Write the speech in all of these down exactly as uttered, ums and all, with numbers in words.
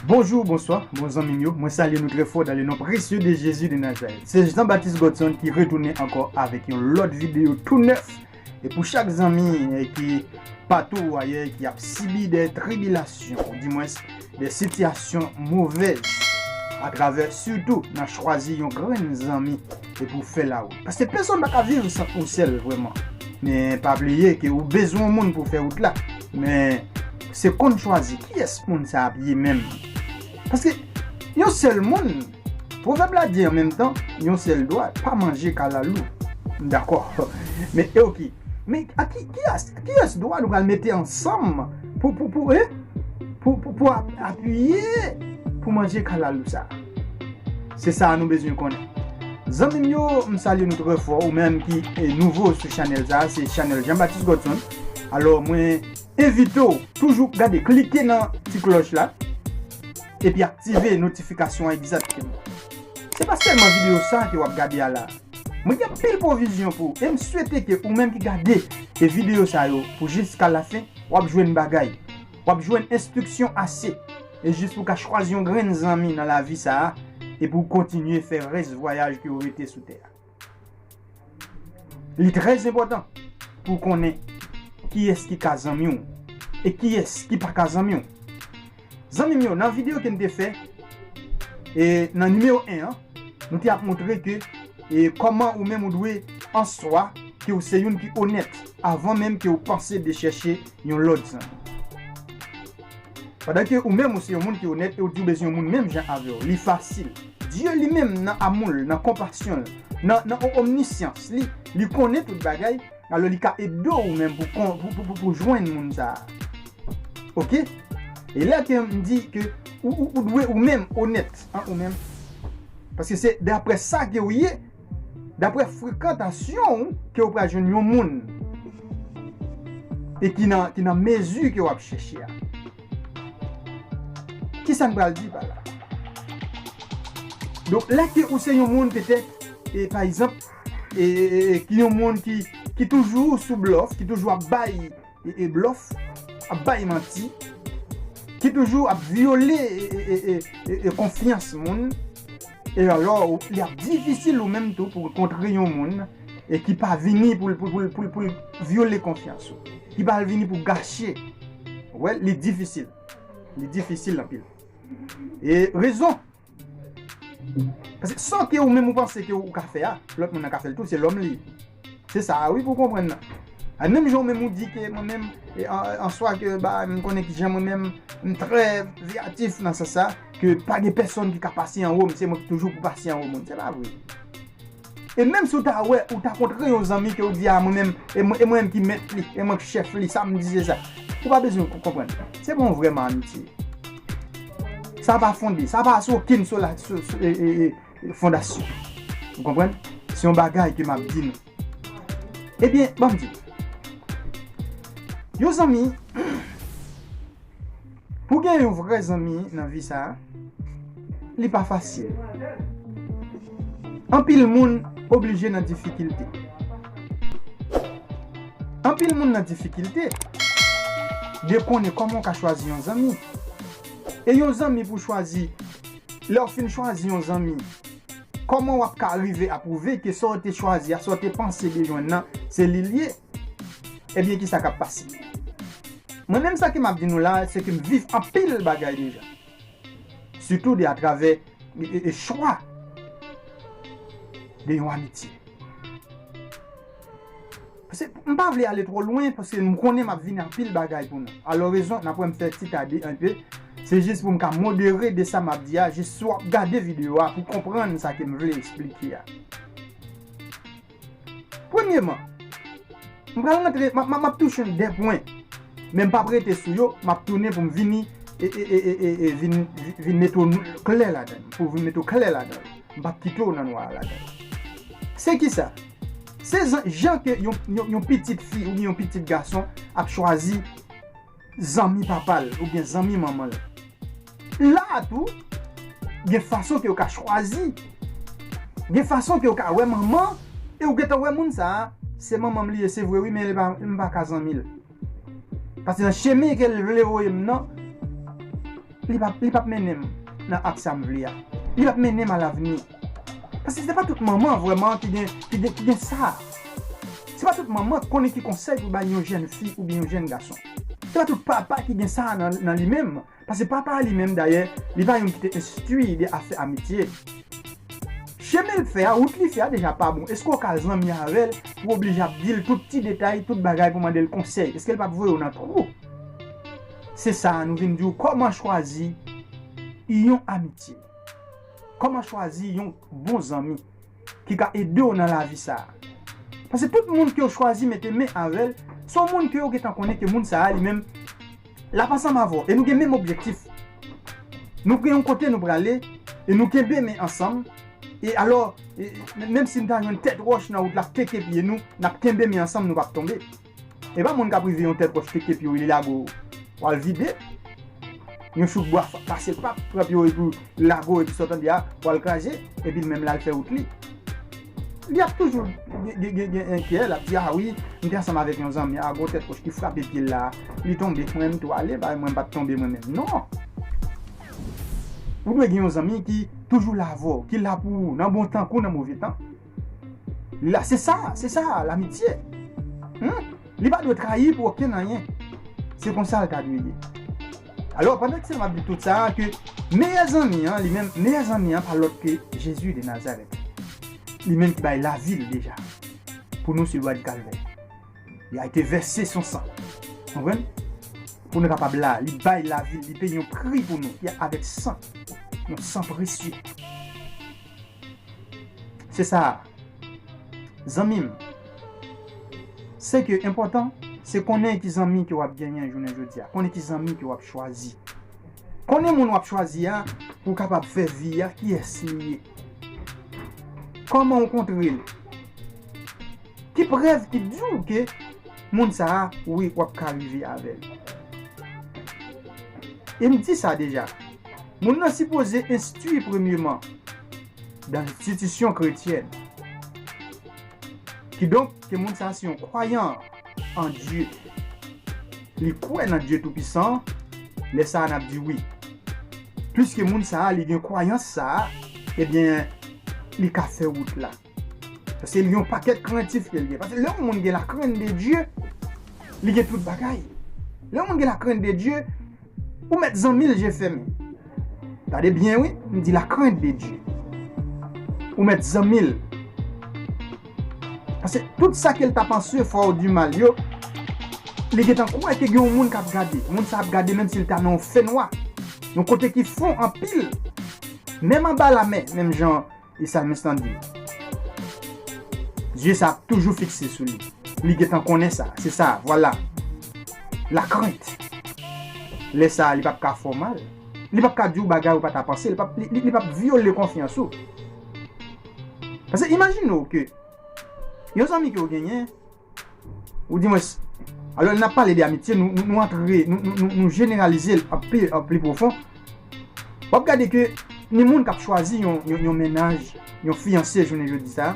Bonjou, bonswa, bon zanmi m yo. Mwen salye nou trè fò dans le nom précieux de Jésus de Nazareth. Se Jean Baptiste Godson ki retounen ankò avèk yon lòt videyo tou nèf. E pou chak zanmi, eh, ki patou ou ayè, ki ap sibi de tribilasyon, ou dimwens de sitiyasyon movèz, atravè sitou nan chwazi yon grenn zanmi e pou fè lawout. Paske pèsonn pa ka viv san ou sèl vrèman. Men pa bliye ke ou bezwen yon moun pou fè wout la. Men se konn chwazi kiyès moun sa ap ye menm. Paske yon sèl moun, pwovèb la di an menm tan, yon sèl dwa pa manje kalalou. M dakò. Men e oke. Men a ki, kiyès, kiyès dwa nou pral mete ansanm pou, pou, pou, eh? Pou, pou, pou ap- apiye pou manje kalalou sa? Se sa nou bezwen konnen. Zanmi m yo, m salye nou trè fò. Ou menm ki, eh, nouvo sou chanèl sa, se chanèl Jean Baptiste Godson. Alò, mwen envite w toujou gade, klike nan ti klòch la, epi aktive notifikasyon an egzakteman. Se pa sèlman videyo sa ke w ap gade a la. Mwen gen anpil pwovizyon pou ou, e m swete ke ou menm ki gade e videyo sa yo pou jiska lafen, w ap jwenn bagay. W ap jwenn enstriksyon ase. E jis pou w ka chwazi yon grenn zanmi nan lavi sa a, e pou w kontinye fè rès vwayaj ke w rete sou tè a. Li trè enpòtan pou w konnen kiyès ki ka zanmi w e kiyès ki pa ka zanmi w. Zanmi m yo, nan videyo ke n te fè, e nan nimewo en an, nou te ap montre ke, e kòman ou menm ou dwe an swa ke w se youn ki onèt avan menm ke w panse de chèche yon lòt zanmi. Pandan ke ou menm ou se yon moun ki onèt e ou di w bezwen yon moun menm jan avè w, li fasil. Dye li menm nan amou l, nan konpasyon l, nan, nan omnisyans li, li konnen tout bagay, alò li ka ede w ou menm pou, kon- pou, pou, pou, pou jwenn moun sa a. Oke? E lè ke m di ke ou, ou, ou dwe ou menm onèt an ou menm. Paske se daprè sa ke w ye, daprè frekantasyon w ke w pral jwenn yon moun. E ki nan, ki nan mezi ke w ap chèche a. Kisa n pral di pa la? Donk, lè ke ou se yon moun petèt, e pa egzanp, e, e, e, ki yon moun ki, ki toujou sou blòf, ki toujou ap bay, e, e, blòf, ap bay manti, ki toujou ap vyole, e, e, e, e, e, e, konfyans moun, e alò, ou- li ap difisil ou menm tou pou w kontre yon moun, e ki pa vini pou l, pou, pou, pou, pou l vyole konfyans ou, ki pa vini pou gache. Ou wè, li difisil. Li difisil anpil. E rezon. Paske sa ke ou menm ou panse ke ou ka fè a, lòt moun nan ka fè l tou, se lòm li. Se sa a wi pou w konprann nan. A menm jan ou menm ou di ke mwen menm, e, an, an swa ke ba, m konnen ki jan mwen menm, m trè veyatif nan sans sa, ke pa gen pèsonn ki ka pase anwo m, se mwen ki toujou pou pase anwo moun. Se pa vre. E menm si w ta wè, ou ta kontre yon zanmi ke w di a mwen menm, e mwen, e mwen menm ki mèt li, e mwen ki chèf li, sa m di se sa. Ou pa bezwen konprann. Se pa yon vrè amitye. Sa pa fonde, sa pa sou okenn sola, sou, sou, e, e, e, fondasyon. Ou konprann? Se yon bagay ke m ap di nou. Ebyen, ban m di. Yon zanmi, pou gen yon vrè zanmi nan vi sa a, li pa fasil. Anpil moun oblije nan difikilte. Anpil moun nan difikilte de konnen kòman w ka chwazi yon zanmi. E yon zanmi pou chwazi, lè w fin chwazi yon zanmi, kòman w ap ka rive apwouve ke sa w te chwazi a, sa w te panse de jwenn nan, se li l ye? Ebyen, kisa k ap pase? Mwen menm, sa ke m ap di nou la, se ke m viv anpil bagay deja. Sitou de atravè e, e, e chwa de yon amitye. Paske m pa vle ale twò lwen, paske m konnen m ap vin anpil bagay pou nou. Alò rezon, n ap wè m fè ti tade enpe. Se jis pou m ka modere de sa m ap di a, jis si w ap gade videyo a pou konprann sa ke m vle eksplike a. Premyeman, m pral rantre, m ap, m ap, m ap touche de pwen. Men m p ap rete sou yo, m ap tounen pou m vini, e, e, e, e, e, e, vin, vin mete w klè ladan l, pou vin mete w klè ladan l. M p ap kite w nan nwa a ladan l. Se kisa? Se jan, jan ke yon, yon, yon pitit fi oubyen yon pitit gason ap chwazi zanmi papa l oubyen zanmi manman l. La a tou, gen fason ke w ka chwazi. Gen fason ke w ka wè manman, e w gentan wè moun sa a, se manman m li ye, se vre wi, men li pa, m pa ka zanmi l. Paske nan chemen ke l vle voye m nan, li p ap, li p ap mennen m nan ak sa m vle a. Li p ap mennen m a lavni. Paske se pa tout manman vrèman ki gen, ki gen, ki gen sa. Se pa tout manman ki konnen ki konsèy pou bay yon jèn fi oubyen yon jèn gason. Se pa tout papa ki gen sa nan, nan li menm. Paske papa a li menm, dayè, li pa youn ki te enstwi de afè amitye. Chemen l fè a, wout li fè a deja pa bon. Èske w ka zanmi avè l pou w oblije ap di l tout ti detay, tout bagay pou mande l konsèy? Èske l p ap voye w nan twou? Se sa a nou vin di w kòman chwazi yon amitye. Kòman chwazi yon bon zanmi ki ka ede w nan lavi sa a. Paske tout moun ke w chwazi mete men avè l, se yon moun ke w gentan konnen ke moun sa a li menm, l ap ansanm avè w. E nou gen menm objektif. Nou gen yon kote nou prale, e nou kenbe men ansanm. E alò, e, e, menm si n ta jwenn tèt wòch nan wout la, teke pye nou, n ap kenbe men ansanm, nou p ap tonbe. E pa moun k ap rive yon tèt wòch teke pye w, li lage w, w al vide. Yon chouk bwa f-, pase l, pap, pran pye w epi lage w, epi sa w tande a, w al kraze, epi l menm l al fè wout li. Li ap toujou gen, gen, gen, gen enkyè, l ap di, "A wi, m te ansanm avèk yon zanmi, a, gon tèt wòch ki frape pye l la, li tonbe, mwen menm tou ale, ba, mwen m pa t tonbe mwen menm." Non! Ou dwe gen yon zanmi ki toujou la avè w, ki la pou ou, nan bon tan kou nan move tan. Li la, se sa, se sa, lamitye. Hmm? Li pa dwe trayi pou okenn anyen. Se konsa l ta dwe ye. Alò, pandan ke m ap di tout sa, ke meyè zanmi an, li menm, meyè zanmi an pa lòt ke Jezi de Nazarèt. Li menm ki bay lavi l deja. Pou nou sou lwa di Kalvè. Il a été versé son sang. Konprann? Pou nou kapab la, li bay lavi l, li peye yon pri pou nou. Li avèk san. Yon san presye. Se sa. Zanmi m, se ke enpòtan, se konnen ki zanmi ke w ap genyen jounen jodi a. Konnen ki zanmi ke w ap chwazi. Konnen moun w ap chwazi a, pou w kapab fè vi a, kiyès li ye. Kòman w kontre l? Ki prèv ki di w ke moun sa a, wi, w ap ka rive avè l? E m di sa deja. Moun nan sipoze enstwi premyeman dans l'institution chrétienne. Kidonk, ke moun sa a se yon kwayan an Dye. Li kwè nan Dye Toupisan, lè sa a n ap di wi. Piske moun sa a, li gen kwayans sa a, ebyen, li ka fè wout la. Paske li gen yon pakèt krentif ke l gen. Paske lè yon moun gen la crainte de Dieu, li gen tout bagay. Lè yon moun gen la crainte de Dieu, ou mèt zanmi l je fèmen. Gade byen wi, m di la crainte de Dieu. Ou mèt zanmi l. Paske tout sa ke l ta panse fè w di mal yo, li gentan kwè ke gen yon moun k ap gade. Moun sa ap gade menm si l ta nan yon fènwa. Yon kote ki fon anpil. Menm anba lamè, menm jan e salmis lan di, zye sa ap toujou fikse sou li. Li gentan konnen sa. Se sa, vwala. Lakrent. Lè sa a, li p ap ka fè w mal. Li p ap ka di w bagay ou pa ta panse. Li p ap, li, li, li p ap vyole konfyans ou. Paske imajine w ke yon zanmi ke w genyen, ou di mwens, alò, lè n ap pale de amitye, nou, nou, nou antre, nou, nou, nou, nou jeneralize l an pi, an pli pwofon. W ap gade ke ni moun k ap chwazi yon, yon, yon mennaj, yon fiyanse jounen jodi sa,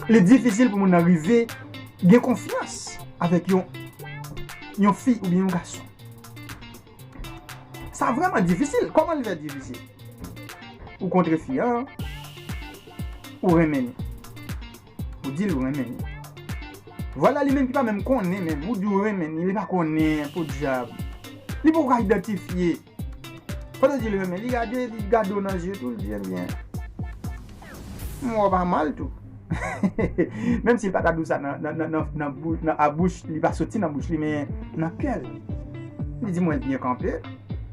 li difisil pou moun nan rive gen konfyans avèk yon, yon fi oubyen yon gason. Sa vrèman difisil. Kòman l fè difisil? Ou kontre fi an, ou renmen li. Ou di l ou renmen li. Vwala, li menm ki pa menm konnen menm. Ou di ou renmen li, li pa konnen, podyab. Li poko ka idantifye. Pandan w di l renmen, li gade, li gade w nan zye tou, li di, "Ebyen, m wè w pa mal tou." Menm si l pa ta di w sa nan, nan, nan, nan, nan bou-, nan abouch, li pa soti nan bouch li, men nan kè l. Li di, "Mwen byen kanpe,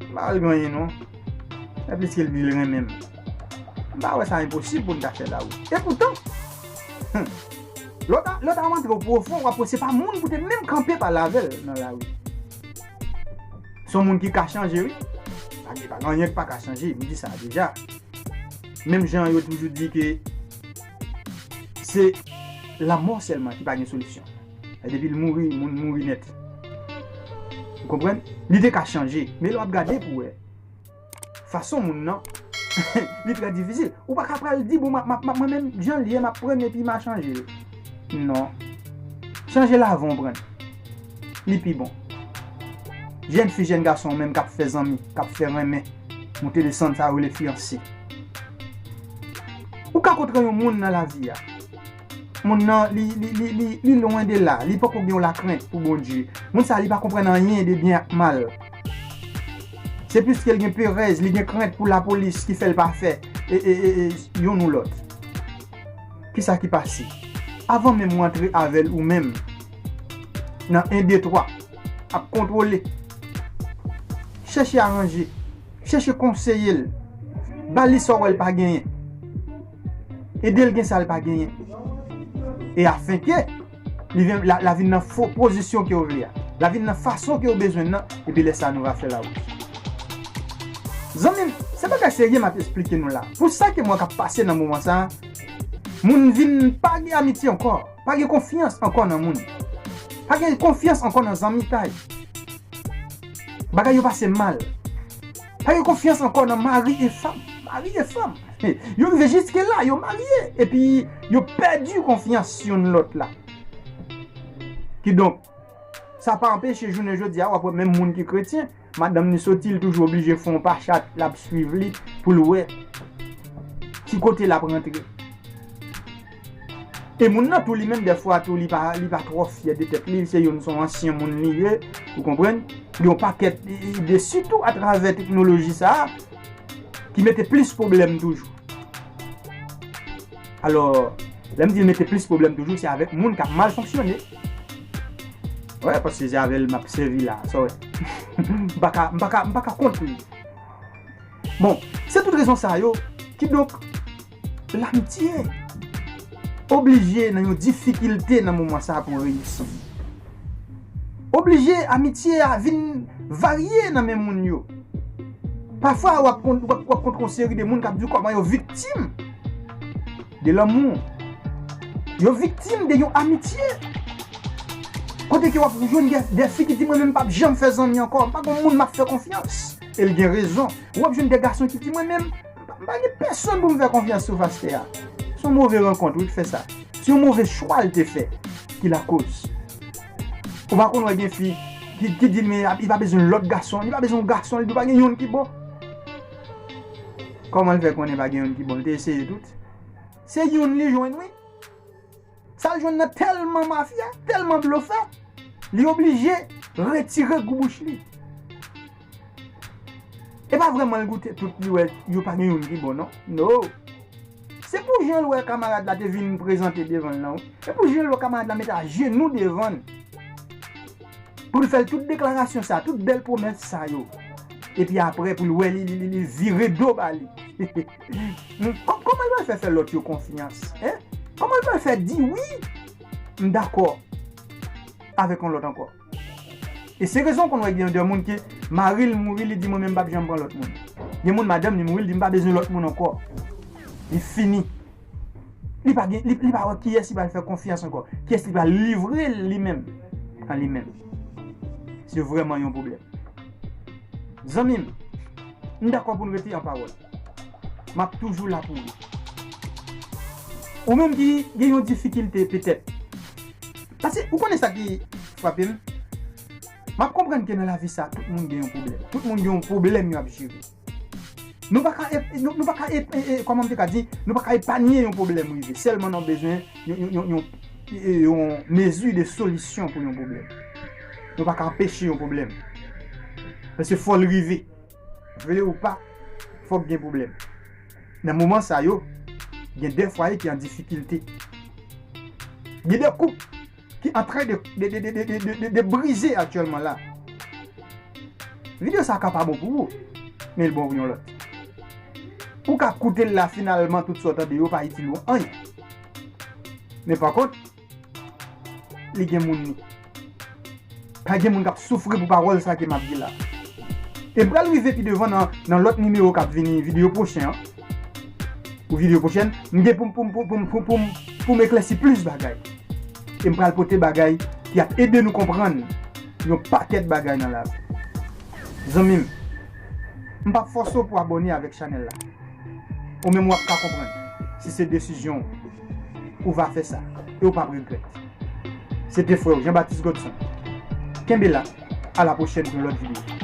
m pa al gen anyen non." Men pliske l di l renmen m. M pa wè sa enposib pou n ta fè lari. Epoutan, hmm, lè w ta, lè w ta antre pwofon, w ap wè se pa moun pou te menm kanpe pale avè l nan lari. Se yon moun ki ka chanje, wi. Pa gen, pa gen anyen ki pa ka chanje, m di sa deja. Menm jan yo toujou di ke se lanmò sèlman ki pa gen solisyon. E depi l mouri, moun mouri nèt. Ou konprann? Li te ka chanje, men lè w ap gade pou wè fason moun nan, li trè difisil. Ou pa ka pral di, "Bon, m ap, m ap, m ap, mwen menm, jan l ye, m ap pran l epi m a chanje l." Non. Chanje l avan w pran l. Li pi bon. Jèn fi, jèn gason, ou menm k ap fè zanmi, k ap fè renmen, moute desann, sa yo rele fiyanse. Ou ka kontre yon moun nan lavi a. Moun nan, li, li, li, li, li lwen de la, li poko gen yon lakrent pou Bondye. Moun sa, li pa konprann anyen de byen ak mal. Se pliske l gen perèz, li gen krent pou lapolis ki fè l pa fè e, e, e, e, youn ou lòt. Kisa ki pase? Avan menm w antre avè l ou menm nan en, de, twa, ap kontwole. Chèche aranje. Chèche konseye l. Ba li sa w wè l pa genyen. Ede l gen sa l pa genyen. E afenke li vin, la, la vin nan fo pozisyon ke w vle a. La vin nan fason ke w bezwen nan, epi lè sa nou va fè lawout. Zanmi m, se bagay serye m ap esplike nou la. Pou sa ke mwen k ap pase nan moman sa, moun vin pa gen amitye ankò, pa gen konfyans ankò nan moun. Pa gen konfyans ankò nan zanmitay. Bagay yo pase mal. Pa gen konfyans ankò nan mari e fanm. Mari e fanm. Yo rive jiske la, yo marye, epi yo pèdi konfyans youn lòt la. Kidonk, sa pa anpeche jounen jodi a, w ap wè menm moun ki kretyen, madanm ni soti, li toujou oblije fè yon pa chat, l ap swiv li pou l wè ki kote l ap rantre. E moun nan tou, li menm, dèfwa tou, li pa, li pa twò fyè de tèt li, se youn, se yon ansyen moun li ye, ou konprann? Gen yon pakèt ide, sitou atravè teknoloji sa a, ki mete plis pwoblèm toujou. Alò, lè m di l mete plis pwoblèm toujou, se avèk moun k ap mal fonksyone. Wè, paske se avè l m ap sèvi la, sa w wè. M pa ka, m pa ka, m pa ka kont li. Bon, se tout rezon sa yo, kidonk, lamitye oblije nan yon difikilte nan moman sa a pou reyisi. Oblije amitye a vin varye nan men moun yo. Pafwa, w ap kon-, w ap, w ap kontre yon seri de moun k ap di w kòman yo viktim de lanmou. Yo viktim de yon amitye. Kote ke w ap jwenn de, de fi ki di, "Mwen menm, m p ap janm fè zanmi ankò. M pa gen moun m ap fè konfyans." E l gen rezon. W ap jwenn de gason ki di, "Mwen menm, m pa, m pa gen pèsonn pou m fè konfyans sou fas tè a." Se yon move rankont, wi, ki fè sa. Se yon move chwa l te fè ki lakoz. Ou pa konn wè gen fi ki, ki di l, men li pa bezwen lòt gason, li pa bezwen yon gason, li di pa gen youn ki bon. Kòman l fè konnen pa gen youn ki bon? Li te eseye tout. Se youn li jwenn, wi. Sa l jwenn nan tèlman mafya, tèlman blofè, li oblije retire gou bouch li. E pa vrèman l goute tout, li wè yo pa gen youn ki bon, non. No. Se pou jan l wè kamarad la te vin prezante devan l lan, wi. Se pou jan l wè kamarad la mete ajenou devan l. Pou l fè l tout deklarasyon sa, tout bèl pwomès sa yo. Epi apre, pou l wè li, li, li, li vire do ba li. Kò-, kòman l pral fè fè lòt yo konfyans, en? Kòman l pral fè di wi, m dakò avèk yon lòt ankò? E se rezon konn wè gen de moun ki mari l mouri, li di, "Mwen menm, m p ap janm pran lòt moun." Gen moun, madanm li mouri, li di, "M pa bezwen lòt moun ankò." Li fini. Li pa gen, li, li pa wè kiyès li pral fè konfyans ankò. Kiyès li pral livre l li menm an li menm. Se vrèman yon pwoblèm. Zanmi m, m dakò pou n rete an pawòl. M ap toujou la pou ou. Ou menm ki gen yon difikilte petèt. Paske ou konnen sa ki frape m? M ap konprann ke nan lavi sa, tout moun gen yon pwoblèm. Tout moun gen yon pwoblèm yo ap jere. Nou pa ka ep-, nou, nou pa ka ep-, e, e, kòman m te ka di, nou pa ka epanye yon pwoblèm rive. Sèlman nou bezwen yon, yon, yon, yon, e, yon mezi de solisyon pou yon pwoblèm. Nou pa ka anpeche yon pwoblèm. Paske fò l rive. Vle ou pa, fòk gen pwoblèm. Nan moman sa yo, gen de fwaye ki an difikilte. Gen de koup ki antren de, de, de brize aktyèlman la. Videyo sa ka pa bon pou ou, men l bon pou yon lòt. Ou ka koute l la, finalman, tout sa w tande yo pa itil ou anyen. Men pa kont, li gen moun li. Pa gen moun k ap soufri pou pawòl sa ke m ap di la. E m pral rive pi devan nan, nan lòt nimewo k ap vini, videyo pwochen an. Pou videyo pwochèn, m gen pou m, pou m, pou m, pou m, pou m, pou m eklèsi plis bagay. E m pral pote bagay ki ap ede nou konprann yon pakèt bagay nan lavi. Zanmi m, m p ap fòse w pou abòne avèk chanèl la. Ou menm w ap ka konprann si se desizyon w, ou va fè sa e ou p ap regrèt. Se te frè w, Jean Baptiste Godson. Kenbe la. A la pwochèn pou yon lòt videyo.